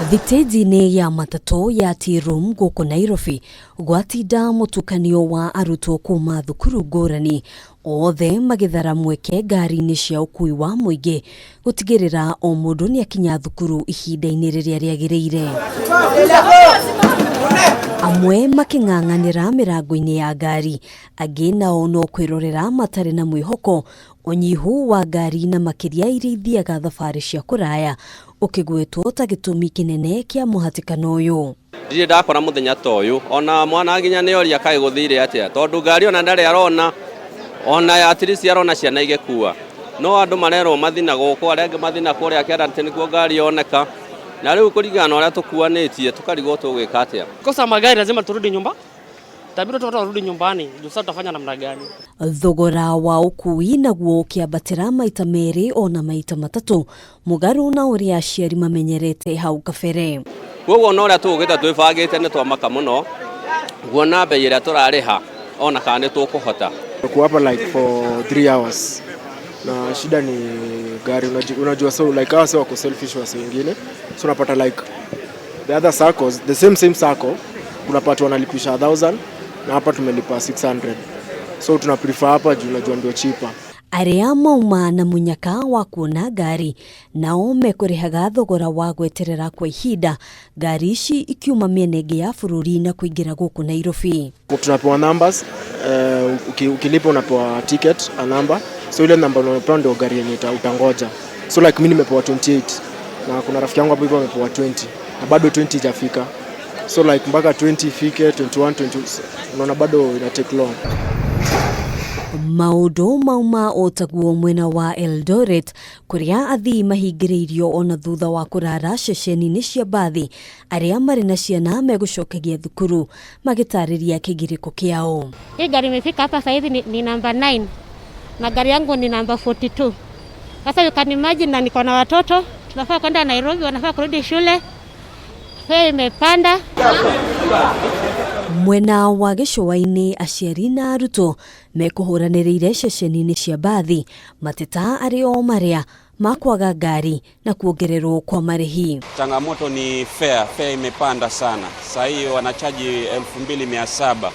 Thitĩnji-inĩ ya matatũ ya Tea Room gũkũ Nairobi gwatinda mũtukanio wa arutwo kuma thukuru ngũrani othe magĩthara mweke ngari-inĩ cia ũkui wa mũingĩ gũtigĩrĩra o mũndũ nĩ akinya thukuru ihinda-inĩ rĩrĩa rĩagĩrĩire. Amwe makĩng'ang'anĩra mĩrango-inĩ ya ngari, angĩ nao no kwĩrorera matarĩ na mwĩhoko ũnyihu wa ngari na makĩria iria ithiaga thabarĩ cia kũraya ũkĩgwetwo ta gĩtũmi kĩnene kĩa mũhatĩkano ũyũ. Ndirĩ ndakora mũthenya ta ũyũ, ona mwana nginya nĩ oria kaĩ gũthire atĩa, tondũ ngari ona ndarĩ arona, ona at least arona ciana igĩkua. No andũ marerwo mathi na gũkũ, arĩa angĩ mathi na kũrĩa kĩanda atĩ nĩkuo ngari yoneka. Na rĩu kũringana na ũrĩa tũkuanĩtie tũkarigwo tũgwĩka atĩa. Kosa magari lazima turudi nyumba, itabidi watoto warudi nyumbani, juu sasa tutafanya namna gani? Thogora wa ũkui naguo ũkĩambatĩra maita merĩ ona maita matatũ mũgarũ na ũrĩa aciari mamenyerete hau kabere. Koguo ona ũrĩa tũgũkĩte twĩbangĩte nĩ twamaka mũno kuona mbei ĩrĩa tũrarĩha ona kana nĩ tũkũhota. Kuwa hapa like for 3 hours na shida ni gari. Unajua, so like hawa wako selfish wase wengine, so unapata like the other saccos, the same same sacco, unapata wanalipisha 1000 na hapa tumelipa 600, so tuna prefer hapa juu unajua ndio cheaper. Arĩa mauma na mũnyaka wa kuona ngari nao mekũrĩhaga thogora wa gweterera kwa ihinda ngari ici ikiuma mĩena ĩngĩ ya bũrũri na kũingĩra gũkũ Nairobi. Tunapewa numbers, ukilipa unapewa ticket, a number, so ile namba unapewa ndio gari yenye utangoja. So like mimi nimepewa 28 na kuna rafiki yangu hapo hivyo amepewa 20 na bado 20 ijafika, so like mpaka 20 ifike, 21, 20, unaona bado ina take long. Maũndũ mauma o taguo mwena wa Eldoret kũrĩa athii mahingĩrĩirio ona thutha wa kũrara ceceni-inĩ cia mbathi arĩa marĩ na ciana megũcokagia thukuru magĩtarĩria kĩgirĩko kĩao. Hii gari imefika hapa sasa hivi ni namba 9 na gari yangu ni namba 42. Sasa you can imagine, na niko na watoto, tunafaa kwenda Nairobi, wanafaa kurudi shule. Fare imepanda. Mwena wa gĩcũa-inĩ aciari na arutwo mekũhũranĩrĩire ceceni-inĩ cia mbathi mateta arĩ o marĩa makwaga ngari na kuongererwo kwa marĩhi. Changamoto ni fare, fare imepanda sana. Sasa hii wanachaji 2700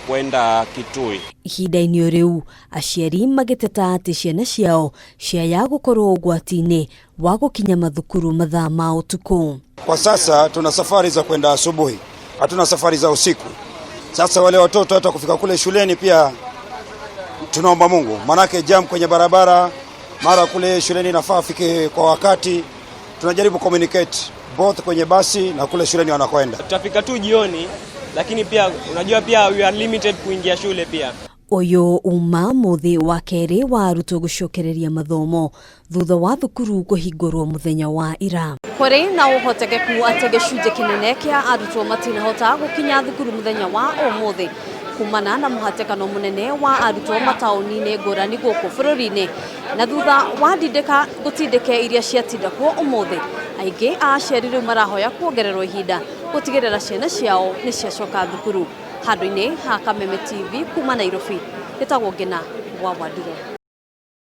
kwenda Kitui. Ihinda-inĩ o rĩu aciari magĩteta atĩ ciana ciao ciaya gũkorwo ũgwati-inĩ wa gũkinya mathukuru mathaa ma ũtukũ. Kwa sasa tuna safari za kwenda asubuhi, hatuna safari za usiku. Sasa wale watoto hata kufika kule shuleni pia tunaomba Mungu, manake jam kwenye barabara, mara kule shuleni inafaa afike kwa wakati. Tunajaribu communicate both kwenye basi na kule shuleni wanakwenda. Tutafika tu jioni, lakini pia unajua pia we are limited kuingia shule pia. Ũyũ uma mũthĩ wa kerĩ wa arutwo gũcokereria mathomo thutha wa thukuru kũhingũrwo mũthenya wa ira. Kũrĩ na ũhotekeku atĩ gĩcunjĩ kĩnene kĩa arutwo matinahota gũkinya thukuru mũthenya wa ũmũthĩ kumana na mũhatĩkano mũnene wa arutwo mataũni-inĩ ngũrani gũkũ bũrũri-inĩ na thutha wa ndindĩka gũtindĩke iria ciatindakwo ũmũthĩ aingĩ a aciari rĩu marahoya kuongererwo ihinda gũtigĩrĩra ciana ciao nĩ ciacoka thukuru. Handũ-inĩ ha Kameme TV kuma Nairobi, ĩtagwo Ngina wa Wandiro.